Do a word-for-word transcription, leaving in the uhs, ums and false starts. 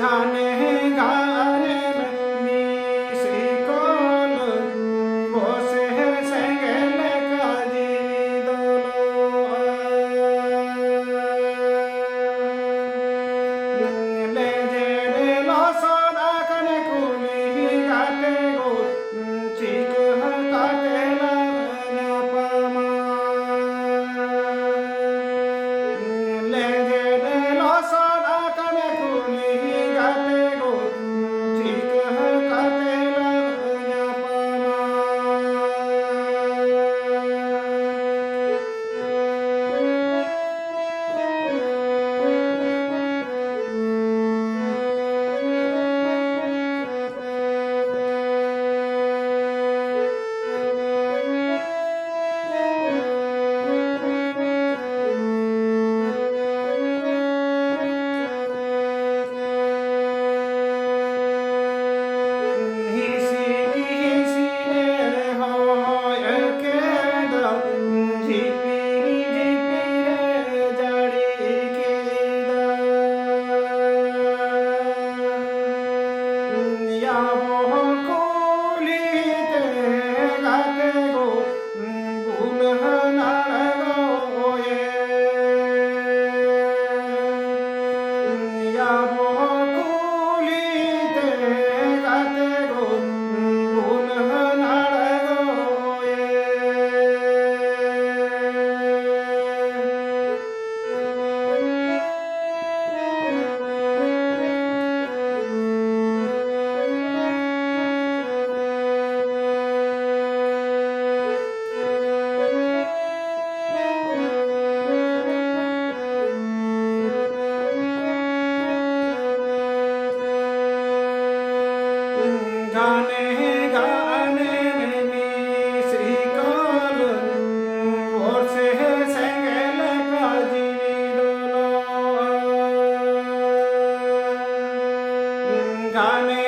ᱜᱟᱱᱮ ᱜᱟᱱᱮ ᱢᱤᱥᱤ ᱠᱚᱞ ᱜᱚᱥᱮ ᱥᱮᱸᱜᱮᱞ ᱞᱮᱠᱟ ᱡᱤᱣᱤ ᱫᱚᱞᱚᱜᱼᱟ᱾ ᱞᱮᱸᱡᱮᱫ ᱞᱚᱥᱚᱫ ᱟᱠᱟᱱ ᱠᱩᱞᱦᱤ ᱜᱟᱛᱮ ᱜᱚ ᱪᱤᱠᱟᱹ ᱠᱟᱛᱮ ᱞᱟᱝ ᱧᱟᱯᱟᱢᱟ? ᱞᱮᱸᱡᱮᱫ ᱞᱚᱥᱚᱫ ᱟᱠᱟᱱ ᱠᱩᱞᱦᱤ ᱜᱟᱛᱮ ᱠᱚ ᱪᱤᱠᱟᱹ ᱠᱟᱛᱮ ᱞᱟᱝ ᱧᱟᱯᱟᱢᱟ? ᱦᱤᱥᱤᱫ ᱦᱤᱥᱤᱫ ᱮ ᱦᱚᱭ ᱠᱮᱫᱟ, ᱡᱷᱤᱯᱤᱨ ᱡᱷᱤᱯᱤᱨ ᱮ ᱡᱟᱹᱲᱤ ᱠᱮᱫᱟ᱾ ᱭᱟ ᱵᱚᱦᱚᱜ ᱠᱩᱞᱦᱤ ᱛᱮ ᱜᱟᱛᱮ ᱜᱚ ᱵᱩᱞᱦᱟᱹᱱ ᱟᱲᱜᱚᱭᱮ᱾ ᱭᱟ ᱵᱚᱦᱚᱜ ᱠᱩᱞᱦᱤ ᱛᱮ ᱜᱟᱛᱮ ᱜᱚ ᱵᱩᱞᱦᱟᱹᱱ ᱟᱲᱜᱚᱭᱮ᱾ ᱜᱟᱱᱮ ᱜᱟᱱᱮ ᱢᱤᱥᱤ ᱠᱚᱞ ᱵᱚᱨᱥᱮ ᱥᱮᱸᱜᱮᱞ ᱞᱮᱠᱟ ᱡᱤᱣᱤ ᱫᱚᱞᱚᱜᱼᱟ᱾ ᱜᱟᱱᱮ